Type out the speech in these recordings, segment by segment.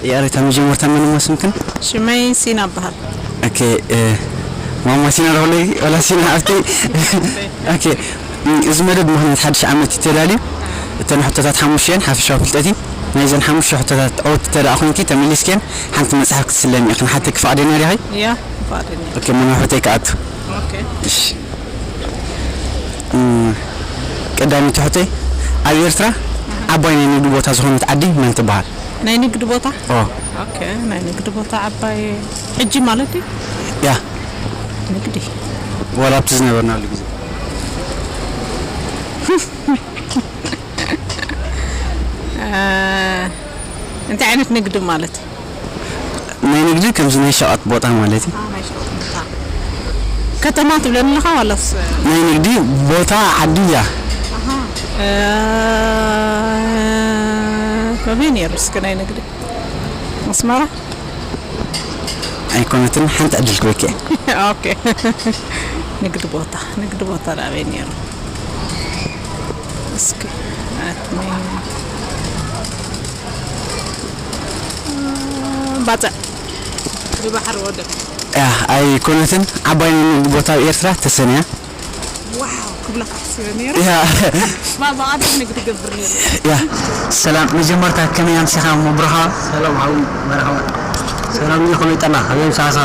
ይቕሬታ፣ መጀመርታ መን እሞ ስምክን? ሽመይ ሲና እበሃል። ኦኬ፣ እ፣ ማማ ሲና ዶ ወለይ ወላ ሲና ሓፍተይ? ኦኬ፣ እ፣ እዚ መደብ ምኽንያት ሓድሽ ዓመት እዩ ተዳልዩ። እተን ሕቶታት ሓሙሽተ እየን፣ ሓፈሻዊ ፍልጠት እዩ። ናይዘን ሓሙሽተ ሕቶታት ዕውቲ እንተ ደኣ ኮይንኪ፣ ተመሊስክየን፣ ሓንቲ መጽሓፍ ክትስለሚ ኢኺ። ክንሓተኪ ፍቓደኛ ዲኺ? እያ፣ ፍቓደኛ። ኦኬ፣ መን ሕቶይ ክኣቱ? ኦኬ። እሺ። እ፣ ቀዳመይቲ ሕቶይ፣ ኣብ ኤርትራ ዓባይ ናይ ንግዲ ቦታ ዝኾነት ዓዲ መን ትበሃል? ናይ ንግዲ ቦታ? ኦ። ኦኬ፣ ናይ ንግዲ ቦታ ዓባይ ሕጂ ማለት እዩ? ያ። ንግዲ። ዋላ ኣብቲ ዝነበርናሉ ግዜ። እ፣ እንታይ ዓይነት ንግዲ ማለት እዩ? ናይ ንግዲ ከምዚ ናይ ሸቐጥ ቦታ ማለት እዩ። አ፣ ናይ ሸቐጥ ቦታ። ከተማ ትብለኒ ኣለኻ ዋላስ? ናይ ንግዲ ቦታ ዓዲ እያ። ኣሃ። እ፣ ከመይ ነይሩ እስኪ ናይ ንግዲ? ኣስመራ? ኣይኮነትን፣ ሓንቲ ዕድል ክበኪ እየ። ኦኬ። ንግዲ ቦታ፣ ንግዲ ቦታ ዳበይ ነይሩ? እስኪ፣ ኣትኒ። ባጽዕ። ብባሕሪ ወደብ። ያ፣ ኣይኮነትን፣ ዓባይ ናይ ንግዲ ቦታ ኣብ ኤርትራ ተሰንያ። ዋው፣ ክብለካ ሓሲበ ነይረ። ያ። ባባ፣ ኣደ ንግዲ ገብር ነይረ። ያ። ሰላም፣ መጀመርታ ከመይ ኣምሲኻ እሞ ብሩኻ? ሰላም፣ ሓው፣ መርሓባ። ሰላም፣ ከመይ ጠና? ከመይ ምሳኻ?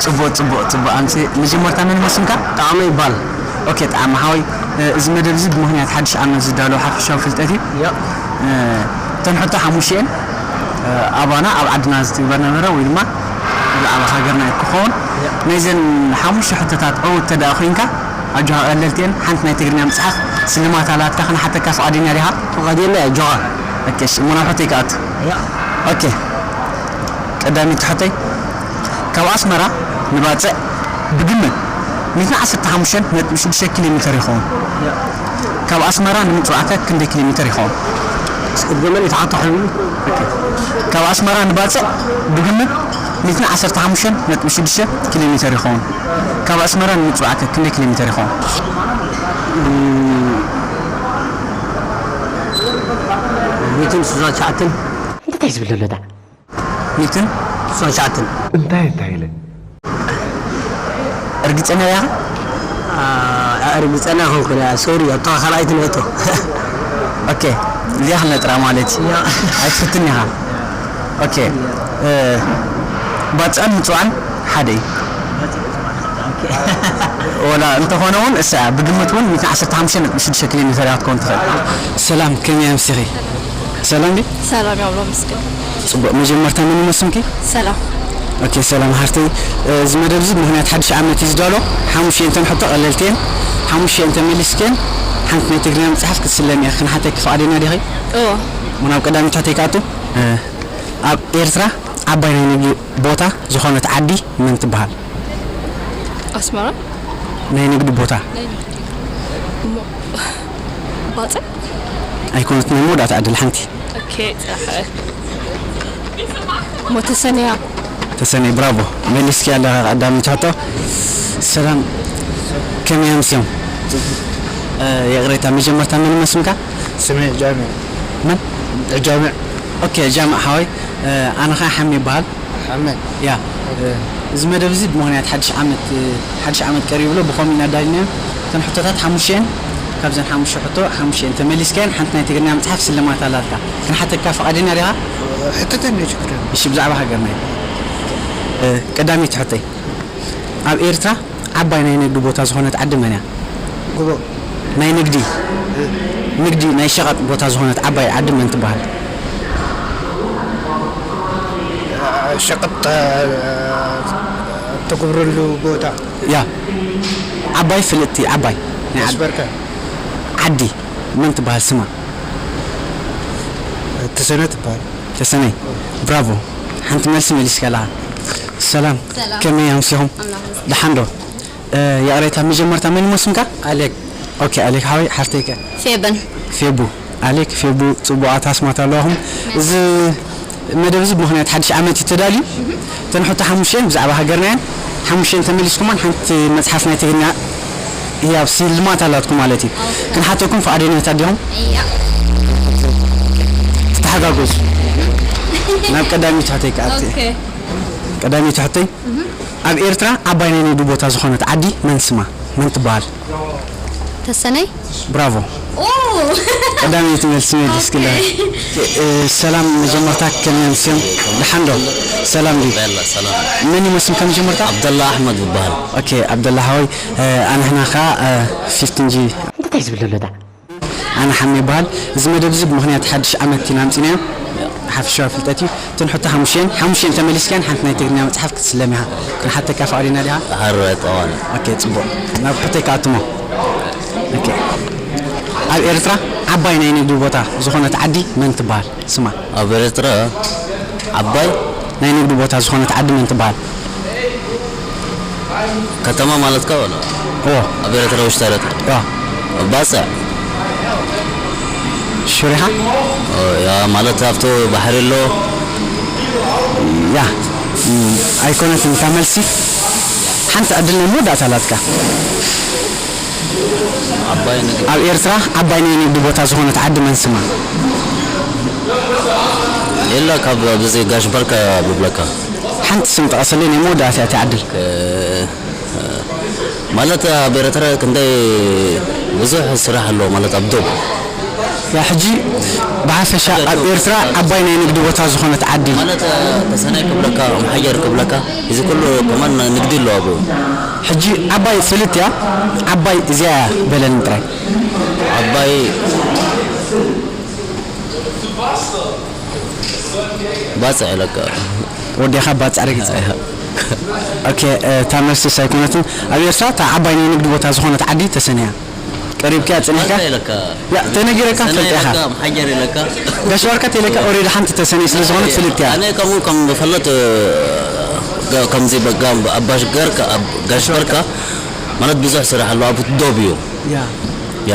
ጽቡቕ፣ ጽቡቕ፣ ጽቡቕ። ኣምሲ፣ መጀመርታ መን እሞ ስምካ? ጣዕመ ይባል። ኦኬ፣ ጣዕመ ሓወይ፣ እ፣ እዚ መደብ እዚ ብምኽንያት ሓድሽ ዓመት ዝዳሎ ሓፈሻዊ ፍልጠት እዩ። ያ። እ፣ እተን ሕቶ ሓሙሽተ እየን። እ፣ ኣባና ኣብ ዓድና ዝትግበር ነበረ ወይ ድማ ብዛዕባ ሃገርና ክኸውን። ያ። ናይዘን ሓሙሽተ ሕቶታት ዕውት እንተ ደኣ ኮይንካ፣ ኣጆኻ ቀለልቲ እየን። ሓንቲ ናይ ትግርኛ መጽሓፍ ስልማት ኣላትካ፣ ክንሓተካ ፍቓደኛ ዲኻ? ፍቓደኛ እየ፣ ኣጆኻ። ኦኬ፣ እሺ፣ እሞ ናብ ሕቶይ ክኣቱ። ያ። ኦኬ። ቀዳመይቲ ሕቶይ፣ ካብ ኣስመራ ንባጽዕ ብግምት ሚእትን ዓሰርተ ሓሙሽተን ነጥቢ ሽዱሽተ ኪሎ ሜተር ይኸውን። ያ። ካብ ኣስመራ ንምጽዋዕከ ክንደይ ኪሎ ሜተር ይኸውን? እስኪ ድገመለይ፣ ተሓቶ ሓቢቢ። ኦኬ። ካብ ኣስመራ ንባጽዕ ብግምት ሚእትን ዓሰርተ ሓሙሽተን ነጥቢ ሽዱሽተ ኪሎ ሜተር ይኸውን። ካብ ኣስመራ ንምጽዋዕከ ክንደይ ኪሎ ሜተር ይኸውን? እም፣ ሚእትን ስሳን ትሽዓተን። እንታይ ዝብል ዘሎ ዳ? ሚእትን ስሳን ትሽዓተን። እንታይ፣ እንታይ ኢለ? እርግጸኛ ዲኻ? ኣ-፣ እርግጸኛ ኮንኩ፣ ሶሪ፣ ኣብታ ካልኣይቲ ንእቶ። ኦኬ፣ እዚኣ ክንነጥራ ማለት እዩ። ያ። ኣይትፍትን ኢኻ። ኦኬ፣ እ፣ ባጽዕን ምጽዋዕን ሓደ እዩ። ኦኬ። ወላ እንተኾነ እውን፣ እሳ ብግምት እውን ሚእትን ዓሰርተ ሓሙሽተ ነጥቢ ሽዱሽተ ኪሎ ሜተር እያ ክትከውን ትኽእል። ሰላም፣ ከመይ ኣምሲኺ? ሰላም ድዩ? ሰላም፣ ያው፣ መስገን። ጽቡቕ። መጀመርታ መን ይመስልኪ? ሰላም። ኦኬ፣ ሰላም ሓፍተይ። እ፣ እዚ መደብ እዚ ብምኽንያት ሓድሽ ዓመት እዩ ዝዳሎ። ሓሙሽተ እየን እተን ሕቶ፣ ቀለልቲ እየን። ሓሙሽተ እየን ተመሊስክየን፣ ሓንቲ ናይ ትግርኛ መጽሓፍ ክትስለሚ እየ። ክንሓተኪ ፍቓደኛ ዲኺ? እዎ። እሞ ናብ ቀዳመይቲ ሕቶይ ክኣቱ። እ፣ ኣብ ኤርትራ ዓባይ ናይ ንግዲ ቦታ ዝኾነት ዓዲ መን ትበሃል? ኣስመራ። ናይ ንግዲ ቦታ። ናይ ንግዲ። እሞ፣ ባጽዕ? ኣይኮነትን፣ ናይ መወዳእታ ዕድል ሓንቲ። ኦኬ፣ ጽራሕ። እሞ ተሰነያ። ተሰነይ፣ ብራቮ። መሊስኪ ኣለኻ ቀዳመይቲ ሕቶ። ሰላም፣ ከመይ ኣምስዮም? እ፣ ይቕሬታ፣ መጀመርታ መን መስምካ? ስሜ ጃሚዕ። መን? ጃሚዕ። ኦኬ፣ ጃሚዕ ሓወይ፣ እ፣ ኣነ ኸኣ ሓሚ ይበሃል። ሓመድ። ያ። ኦኬ። እዚ መደብ እዚ ብምኽንያት ሓድሽ ዓመት፣ ሓድሽ ዓመት ቀሪቡ ኣሎ፣ ብኸምኡ ኢና ኣዳሊናዮ። እተን ሕቶታት ሓሙሽተ እየን። ካብዘን ሓሙሽተ ሕቶ፣ ሓሙሽተ እየን ተመሊስካየን፣ ሓንቲ ናይ ትግርኛ መጽሓፍ ስልማት ኣላትካ። ክንሓተካ ፍቓደኛ ዲኻ? ሕተተኒ፣ ችግር የለን። እሺ፣ ብዛዕባ ሃገርና እዩ። እ፣ ቀዳመይቲ ሕቶይ፣ ኣብ ኤርትራ ዓባይ ናይ ንግዲ ቦታ ዝኾነት ዓዲ መን እያ? ጎቦ። ናይ ንግዲ፣ እ። ንግዲ ናይ ሸቐጥ ቦታ ዝኾነት ዓባይ ዓዲ መን ትበሃል? ሸቐጥ፣ እ፣ እተግብረሉ ቦታ። ያ። ዓባይ ፍልጥቲ፣ ዓባይ። ናይ ዓዲ። ኣስበርከ። ዓዲ መን ትበሃል ስማ? ተሰነ ትበሃል። ተሰነይ፣ ብራቮ። ሓንቲ መልሲ መሊስካ ኣለኻ። ሰላም፣ ሰላም። ከመይ ኣምሲኹም? ኣምላኽ ይመስገን። ደሓን ዶ? እ፣ ይቕሬታ፣ መጀመርታ መን እሞ ስምካ? ኣሌክ። ኦኬ፣ ኣሌክ ሓወይ፣ ሓፍተይ ከ? ፌበን። ፌቡ። ኣሌክ፣ ፌቡ፣ ጽቡቓት ኣስማት ኣለዋኹም። እዚ መደብ እዚ ብምኽንያት ሓድሽ ዓመት እዩ ተዳልዩ። እተን ሕቶ ሓሙሽተ እየን ብዛዕባ ሃገርና እየን። ሓሙሽተ እየን ተመሊስኩመን፣ ሓንቲ መጽሓፍ ናይ ትግርኛ ህያብ ስልማት ኣላትኩም ማለት እዩ። ኦኬ። ክንሓተኩም ፍቓደኛታት ዲኹም? እያ። ትተሓጋገዙ። ናብ ቀዳመይቲ ሕቶይ ክኣቱ። ኦኬ። ቀዳመይቲ ሕቶይ፣ ኣብ ኤርትራ ዓባይ ናይ ንግዲ ቦታ ዝኾነት ዓዲ መን ስማ? መን ትበሃል? ተሰነይ። ብራቮ። ኦ። ቀዳመይቲ መልሲ መሊስክላ። እ፣ ሰላም፣ መጀመርታ ከመይ ኣምስዮም? ደሓን ዶ? ሰላም ድዩ? በላ ሰላም። መን ይመስል ከም መጀመርታ? ዓብደላ ኣሕመድ ይበሃል። ኦኬ፣ ዓብደላ ሓወይ፣ እ፣ ኣንሕና ኸዓ፣ እ፣ ፊፍቲን ጂ። እንታይ ዝብል ዘሎ ዳ? ኣነ ሓሜ ይበሃል። እዚ መደብ እዚ ብምኽንያት ሓድሽ ዓመት ኢና ኣምፂናዮ። ሓፈሻዊ ፍልጠት እዩ። እተን ሕቶ ሓሙሽተን፣ ሓሙሽተን ተመሊስካያን ሓንቲ ናይ ትግርኛ መፅሓፍ ክትስለም ኢኻ። ክንሓተካ ፍቓደኛ ዲኻ? ሃረ ጠዋል። ኦኬ፣ ፅቡቕ። ናብ ሕቶይ ክኣትሞ። ኦኬ። ኣብ ኤርትራ ዓባይ ናይ ንግዲ ቦታ ዝኾነት ዓዲ መን ትበሃል? ስማ። ኣብ ኤርትራ ዓባይ ናይ ንግዲ ቦታ ዝኾነት ዓዲ መን ትበሃል? ከተማ ማለትካ ወላ? ኦ፣ ኣብ ኤርትራ ውሽጢ ኤርትራ። ኦ። ባጽዕ። ሹር ኢኻ? ኦ፣ ያ ማለት ኣብቲ ባሕሪ ኣሎ። ያ። ም፣ ኣይኮነትን እታ መልሲ። ሓንቲ ዕድል ናይ መወዳእታ ኣላትካ። ዓባይ ንግዲ። ኣብ ኤርትራ ዓባይ ናይ ንግዲ ቦታ ዝኾነት ዓዲ መን ስማ? የላ ካብ ብዚ ጋሽ በርካ ብብለካ። ሓንቲ ስም ጠቐሰለይ ናይ መወዳእታ እታ ዕድል። ማለት ኣብ ኤርትራ ክንደይ ብዙሕ ስራሕ ኣሎ ማለት ኣብ ዶብ። ያ ሕጂ ብሓፈሻ ኣብ ኤርትራ ዓባይ ናይ ንግዲ ቦታ ዝኾነት ዓዲ። ማለት ተሰናይ ክብለካ፣ መሓየር ክብለካ፣ እዚ ኩሉ ከማን ንግዲ ኣሎ ኣብኡ። ሕጂ ዓባይ ፍልጥ እያ፣ ዓባይ እዚኣ እያ በለኒ ጥራይ። ዓባይ ባጽዕ ኢለካ። ወዲኻ ባጽዕ ረጊጽ። ኦኬ፣ እ፣ እታ መልስስ ኣይኮነትን። ኣብ ኤርትራ እታ ዓባይ ናይ ንግዲ ቦታ ዝኾነት ዓዲ ተሰነያ። ቀሪብካ ጸኒሕካ? ባጽዕ ኢለካ። ያ፣ ተነጊረካ ሰናይ ትፈልጥ ኢኻ። ኢለካ፣ መሓየር ኢለካ። ጋሽ ባርካ ተለካ ኦሬዲ ሓንቲ ተሰነይ ስለ ዝኾነት ፍልጥ እያ። ኣነ ከምኡ ከም ዝፈለጥ፣ እ፣ ከምዚ በጋ ኣባሽ ገርካ፣ ኣብ ጋሽ በርካ ማለት ብዙሕ ስራሕ ኣሎ ኣብ ዶብ እዩ። ያ። ያ።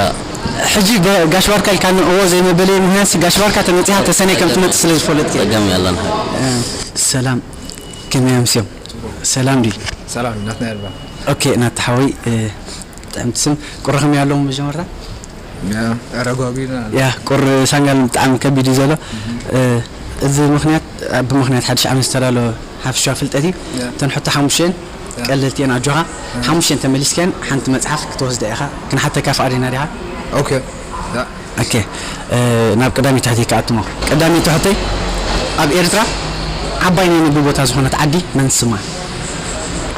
ሕጂ በ-፣ ጋሽ ባርካ ኢልካ እዎ ዘይመበለይ ምክንያት ጋሽ ባርካ ተመጺኻ ተሰነይ ከም ትመጽእ ስለ ዝፈለጥክ እየ። ጸገም የለን። እ፣ ሰላም፣ ከመይ ኣምስዮም? ሰላም ድዩ? ሰላም ናትና ያልባ። ኦኬ፣ ናታ ሓወይ፣ እ፣ ጥዕምቲ ስም። ቁሪ ከመይ ኣለዎም መጀመርታ? ያ፣ ኣረጋጊና። ያ፣ ቁሪ ሳንጋል ብጣዕሚ ከቢድ እዩ ዘሎ። እ፣ እዚ ምክንያት፣ እ፣ ብምክንያት ሓድሽ ዓመት ዝተዳለወ ሓፈሻዊ ፍልጠት እዩ። ያ። እተን ሕቶ ሓሙሽተን ያ። ቀለልቲ እየን ኣጆኻ። ሓሙሽተን ተመሊስካየን ሓንቲ መጽሓፍ ክትወስዳ ኢኻ። ክንሓተካ ፍቓደኛ ዲኻ? ኦኬ። ያ። ኦኬ፣ እ፣ ናብ ቀዳመይቲ ሕቶይ ክኣትሞ። ቀዳመይቲ ሕቶይ፣ ኣብ ኤርትራ ዓባይ ናይ ንግዲ ቦታ ዝኾነት ዓዲ መን ስማ?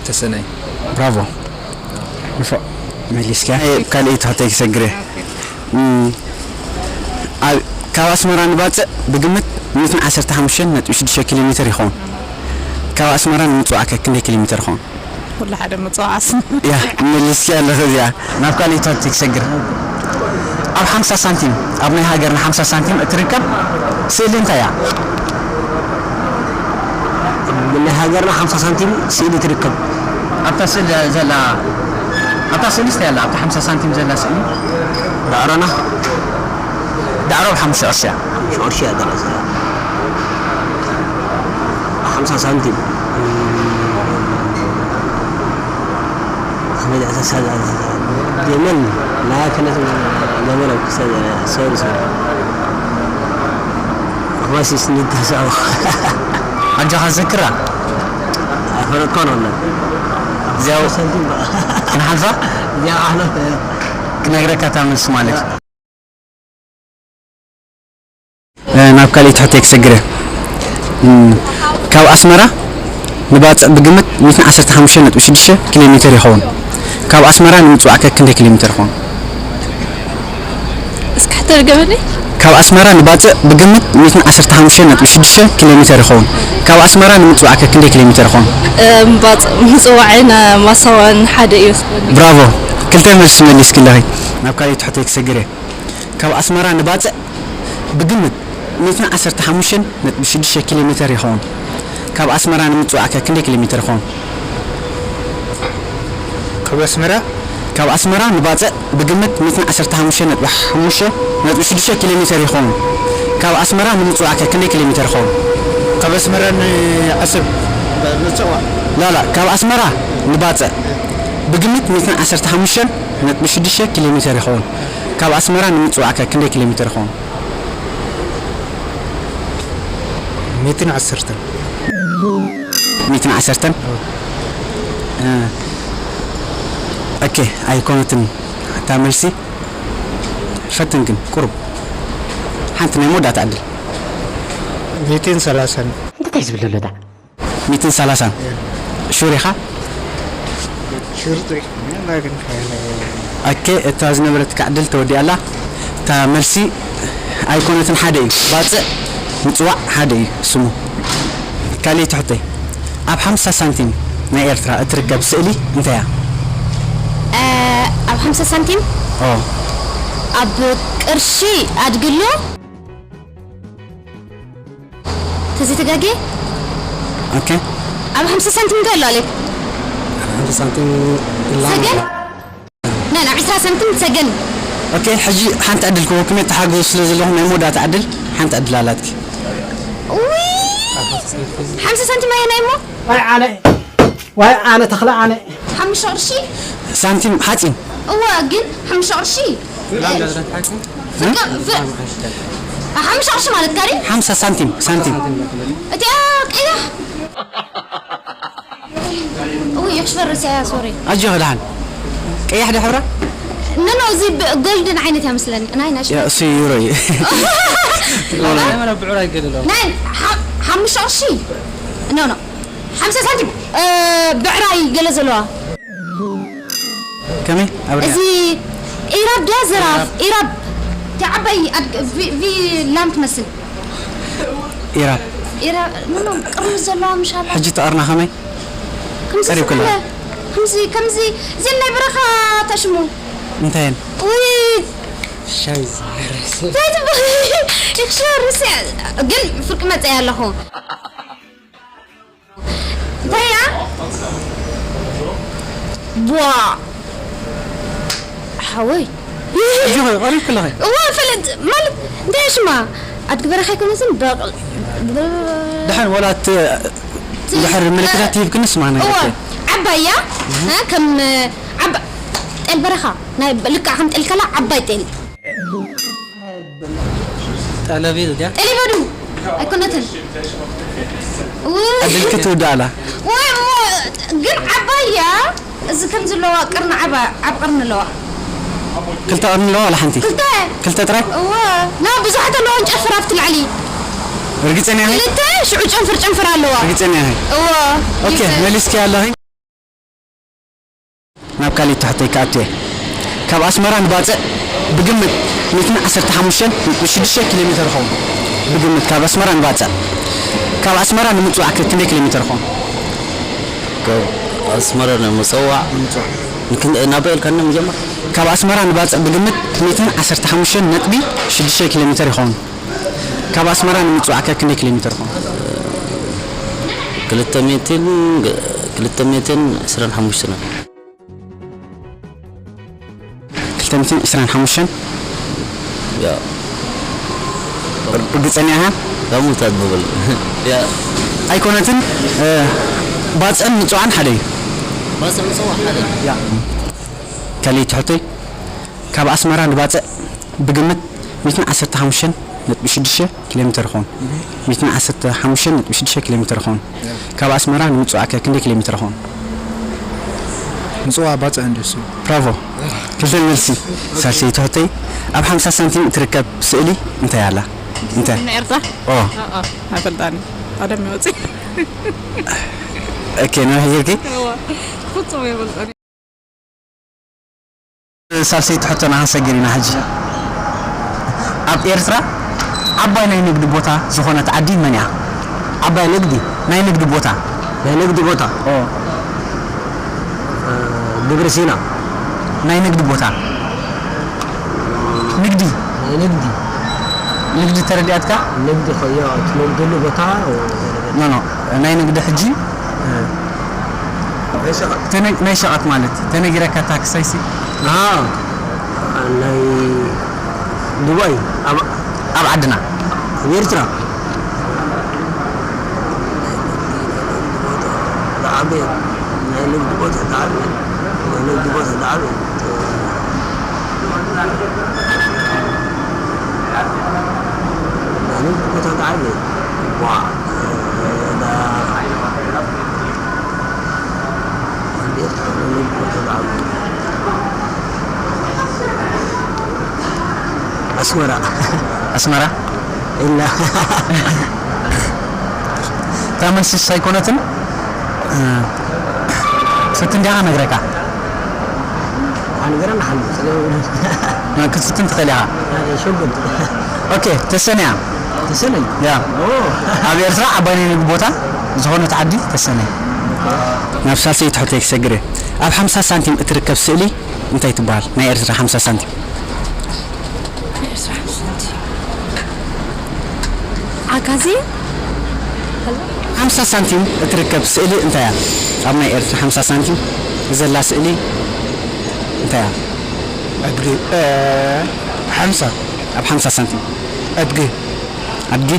ተሰነይ። ብራቮ። ንፉዕ መሊስካ። ካልኣይቲ ሕቶይ ክሰግር እየ። እም፣ ኣብ፣ ካብ ኣስመራ ንባጽዕ ብግምት ሚእትን ዓሰርተ ሓሙሽተን ነጥቢ ሽዱሽተ ኪሎ ሜትር ይኸውን። ካብ ኣስመራ ንምጽዋዕ ከ ክንደይ ኪሎ ሜትር ይኸውን? ኩሉ ሓደ ምጽዋዓስ። ያ፣ መሊስካ ኣለኺ እዚኣ። ናብ ካልኣይቲ ሕቶይ ክሰግር። ኣብ ሓምሳ ሳንቲም፣ ኣብ ናይ ሃገርና ሓምሳ ሳንቲም እትርከብ ስእሊ እንታይ እያ? ናይ ሃገርና ሓምሳ ሳንቲም ስእሊ ትርከብ። ኣብታ ስእሊ ዘላ፣ ኣብታ ስእሊ እንታይ ኣላ? ኣብታ ሓምሳ ሳንቲም ዘላ ስእሊ? ዳዕሮና ዳዕሮ ብ ሓሙሽተ ቅርሺ እያ። ሽዑር ሽያ ደረሰ። ሓምሳ ሳንቲም። ጀመል ላ ከነት ጀመል ሰሩ ሰሩ። ሮሲስ ንተሰው ኣጆኻ ዘክራ። ኣይፈለጥኮን ወላ። እዚያው ሳንቲም በቃ። ክንሓልፋ እዚኣ ኣሕለፍ። ክነግረካ እታ መልሲ ማለት እዩ። እ፣ ናብ ካልኣይቲ ሕቶይ ክሰግር እየ። እም፣ ካብ ኣስመራ ንባጽዕ ብግምት ሚእትን ዓሰርተ ሓሙሽተ ነጥቢ ሽዱሽተ ኪሎ ሜትር ይኸውን። ካብ ኣስመራ ንምጽዋዕ ከ ክንደይ ኪሎ ሜትር ይኸውን? እስኪ ሕቶ ድገመለይ። ካብ ኣስመራ ንባጽዕ ብግምት ሚእትን ዓሰርተ ሓሙሽተ ነጥቢ ሽዱሽተ ኪሎ ሜትር ይኸውን። ካብ ኣስመራ ንምጽዋዕ ከ ክንደይ ኪሎ ሜትር ይኸውን? እም፣ ባጽዕ ምጽዋዕን ማሳዋን ሓደ እዩ። ብራቮ፣ ክልተ መልሲ መሊስኪ ኣለኺ። ናብ ካልኣይቲ ሕቶይ ክሰግር እየ። ካብ ኣስመራ ንባጽዕ ብግምት ሚእትን ዓሰርተ ሓሙሽተን ነጥቢ ሽዱሽተ ኪሎ ሜትር ይኸውን። ካብ ኣስመራ ንምጽዋዕ ከ ክንደይ ኪሎ ሜትር ይኸውን? ካብ ኣስመራ ካብ ኣስመራ ንባጽዕ ብግምት ሚእትን ዓሰርተ ሓሙሽተ ነጥቢ ሓሙሽተ ነጥቢ ሽዱሽተ ኪሎ ሜትር ይኸውን። ካብ ኣስመራ ንምጽዋዕ ከ ክንደይ ኪሎ ሜትር ይኸውን? ካብ ኣስመራ ንዓሰብ ንጽዋ ላላ፣ ካብ ኣስመራ ንባጽዕ ብግምት ሚእትን ዓሰርተ ሓሙሽተን ነጥቢ ሽዱሽተ ኪሎ ሜትር ይኸውን። ካብ ኣስመራ ንምጽዋዕ ከ ክንደይ ኪሎ ሜትር ይኸውን? ሚእትን ዓሰርተን። ሚእትን ዓሰርተን? እ፣ ኦኬ፣ ኣይኮነትን እታ መልሲ። ፈትን ግን፣ ቁሩብ። ሓንቲ ናይ መወዳእታ ዕድል። ሚእትን ሰላሳን። እንታይ ዝብል ዘሎ ዳ? ሚእትን ሰላሳን። ሹር ኢኻ? ሽርጥ ኦኬ፣ እታ ዝነበረትካ ዕድል ተወዲኣላ። እታ መልሲ ኣይኮነትን፣ ሓደ እዩ። ባጽዕ ምጽዋዕ ሓደ እዩ ስሙ። ካልኣይቲ ሕቶይ፣ ኣብ ሓምሳ ሳንቲም ናይ ኤርትራ እትርከብ ስእሊ እንታይ እያ? እ፣ ኣብ ሓምሳ ሳንቲም? ኦ። ኣብ ቅርሺ ኣድግሎ? ተዘይተጋጌ? ኦኬ። ኣብ ሓምሳ ሳንቲም እንታይ ኣሎ ኣሌክ? ሓምሳ ሳንቲም ኢላ ሰገን? ና፣ ና፣ ዕስራ ሳንቲም ሰገን። ኦኬ፣ ሕጂ ሓንቲ ዕድል ክወክም ተሓገዙ ስለ ዘለኹም ናይ መወዳእታ ዕድል ሓንቲ ዕድል ኣላትኪ። ውይ! ሓምሳ ሳንቲም ኣየናይ እሞ? ዋይ ኣነ፣ ዋይ ኣነ ተኽለ ኣነ። ሓሙሽተ ቅርሺ? ሳንቲም ሓፂን። እዋ፣ ግን ሓሙሽተ ቅርሺ? ፍርቂ፣ ፍ-፣ ሓሙሽተ ቅርሺ ማለት ካሪ? ሓምሳ ሳንቲም፣ ሳንቲም። እቲኣ ቀያሕ። እውይ፣ ይኽሽፈር ርእሰያ፣ ሶሪ። ኣጆኺ ደሓን። ቀያሕ ዶ ሕብራ? ኖ፣ ኖ፣ እዚ ብ-፣ ጎልድን ዓይነት እያ መስለኒ። ናይ ናሽ-፣ ያ፣ እሱ ዩሮ እዩ። ናይ ሓ-፣ ሓሙሽተ ቅርሺ? ኖ፣ ኖ። ሓምሳ ሳንቲም፣ እ፣ ብዕራይ ገለ ዘለዋ። ከመይ? ኣብርያ። እዚ ኢራብ ድያ ዘራፍ? ኢራብ። እቲ ዓባይ ኣድ-፣ ቪ-፣ ቪ ላም ትመስል። ኢራብ። ኢራብ፣ ኖ፣ ኖ፣ ቅርኒ ዘለዋ ምሻላ። ሕጂ ተቐርና ከመይ? ከምዚ ቀሪብ ዝበለ፣ ክላ። ከምዚ፣ ከምዚ፣ እዚን ናይ በረኻ ተሽሙ። እንታየን? ውይ። ሻይ ዝመረስ። እንታይ ትበ-፣ ይኽሸርስ እያ። ግን ፍርቂ መጸ እያ ኣለኹ። እንታይ እያ? ቧ። ሓወይ። ሕጂ ኸ ቀሪብኪ ኣለኺ? እዋ፣ ፈለጥ ማለት እንታይ ሽማ? ኣድጊ በረኻ ኣይኮነትን፣ በቕ-፣ ደሓን ወላ እት-፣ ት-፣ ድሕር ምልክታት እ-፣ ትሂብክኒ ስማ ነገር እዋ፣ እኮ። ዓባይ እያ። እህ። እ፣ ከም ዓባ-፣ ጤል በረኻ፣ ናይ ልክዕ ከም ጤል ከላ ዓባይ ጤል። ጠለብ እዩ እዚኣ። ጠሊበ ድዩ? ኣይኮነትን። ውይ። ዕድልኪ ትውዳእ ኣላ። ወይ እሞ፣ ግን ዓባይ እያ። እዚ ከም ዘለዋ ቅርኒ ዓባ-፣ ዓብ ቅርኒ ኣለዋ። ክልተ ቅርኒ ኣለዋ ዋላ ሓንቲ? ክልተ። ክልተ ጥራይ? እወ። ና ብዙሓት ኣለዋ ጨንፈር ኣብቲ ላዕሊ። ርግጸኛ ኢኺ? ክልተ ሽዑ ጨንፈር ጨንፈር ኣለዋ። ርግጸኛ ኢኺ? እወ። ኦኬ፣ ይበል። መሊስኪ ኣለኺ። ናብ ካልኣይቲ ሕቶይ ክኣቱ እየ። ካብ ኣስመራ ንባጽዕ ብግምት ሚእትን ዓሰርተ ሓሙሽተን ነጥቢ ሽዱሽተ ኪሎ ሜተር ይኸውን። ብግምት ካብ ኣስመራ ንባጽዕ። ካብ ኣስመራ ንምጽዋዕ ከ ክንደይ ኪሎ ሜተር ይኸውን? ካብ ኣስመራ ንምጽዋዕ ንክን-፣ ናበይ ኢልካኒ መጀመር? ካብ ኣስመራ ንባጽዕ ብግምት ሚእትን ዓሰርተ ሓሙሽተን ነጥቢ ሽዱሽተ ኪሎ ሜተር ይኸውን። ካብ ኣስመራ ንምጽዋዕ ከ ክንደይ ኪሎ ሜተር ይኸውን? ክልተ ሚእትን፣ ክልተ ሚእትን ዕስራን ሓሙሽተን። ክልተ ሚእትን ዕስራን ሓሙሽተን? ያ። ርግጸኛ ኢኻ? ካብ ሙታት ብብል። ያ። ኣይኮነትን፣ እ፣ ባጽዕን ምጽዋዕን ሓደ እዩ። ባጽዕ ምጽዋዕ ሓደ እዩ። ያ። ካልኣይቲ ሕቶይ፣ ካብ ኣስመራ ንባጽዕ ብግምት ሚእትን ዓሰርተ ሓሙሽተን ነጥቢ ሽዱሽተ ኪሎ ሜተር ይኸውን። ሚእትን ዓሰርተ ሓሙሽተን ነጥቢ ሽዱሽተ ኪሎ ሜተር ይኸውን። ካብ ኣስመራ ንምጽዋዕ ከ ክንደይ ኪሎ ሜተር ይኸውን? ምጽዋዕ ባጽዕ እንድዩ እሱ። ብራቮ። ክልተ መልሲ። ሳልሰይቲ ሕቶይ፣ ኣብ ሓምሳ ሳንቲም እትርከብ ስእሊ እንታይ ኣላ? እንታይ? ናይ ኤርትራ? ኦ። ኦ፣ ኦ፣ ኣይፈልጣን። ቀደም ይወጽእ። ኦኬ፣ ነዊሕ ጌርኪ? እዋ፣ ፍጹም ኣይፈልጣን። ሳልሰይቲ ሕቶና ክንሰግር ኢና ሕጂ። ኣብ ኤርትራ ዓባይ ናይ ንግዲ ቦታ ዝኾነት ዓዲ መን እያ? ዓባይ ንግዲ? ናይ ንግዲ ቦታ። ናይ ንግዲ ቦታ? ኦ። እ፣ ግብሪ ሲና። ናይ ንግዲ ቦታ። ንግዲ። ናይ ንግዲ። ንግዲ ተረዲኣትካ? ንግዲ ኸዮ ትነግደሉ ቦታ። ኖ፣ ኖ። ናይ ንግዲ ሕጂ እ። ናይ ሸቐጥ። ተነ-፣ ናይ ሸቐጥ ማለት ተነጊረካ ታክሳይሲ? ኣሃ። ናይ ዱባይ። ኣብ፣ ኣብ ዓድና? ኣብ ኤርትራ። ዝዓበየ ናይ ንግዲ ቦታ ዝዓበየ ናይ ንግዲ ቦታ ዝዓበየ ናይ ንግዲ ቦታ ዝዓበየ ዋ ኣስመራ። ኣስመራ? ኢላ። እታ መልስስ ኣይኮነትን? እ፣ ስቲ እንዲኻ ነግረካ። ኣነ ገረና ሓሉ። ክትስትን ትኽእል ኢኻ። ኣነ ሸጉጥ። ኦኬ፣ ተሰንያ። ተሰነይ? ያ። ኦ። ኣብ ኤርትራ ዓባይ ናይ ንግዲ ቦታ ዝኾነት ዓዲ ተሰነይ። ናብ ሳልሰይቲ ሕቶይ ክሰግር እየ። ኣብ ሓምሳ ሳንቲም እትርከብ ስእሊ እንታይ ትበሃል? ናይ ኤርትራ ሓምሳ ሳንቲም። ናይ ኤርትራ ሓምሳ ሳንቲም። ዓጋዚ? ሓምሳ ሳንቲም እትርከብ ስእሊ እንታይ እያ? ኣብ ናይ ኤርትራ ሓምሳ ሳንቲም ዘላ ስእሊ እንታይ እያ? ኣድጊ፣ እ፣ ሓምሳ። ኣብ ሓምሳ ሳንቲም። ኣድጊ። ኣድጊ?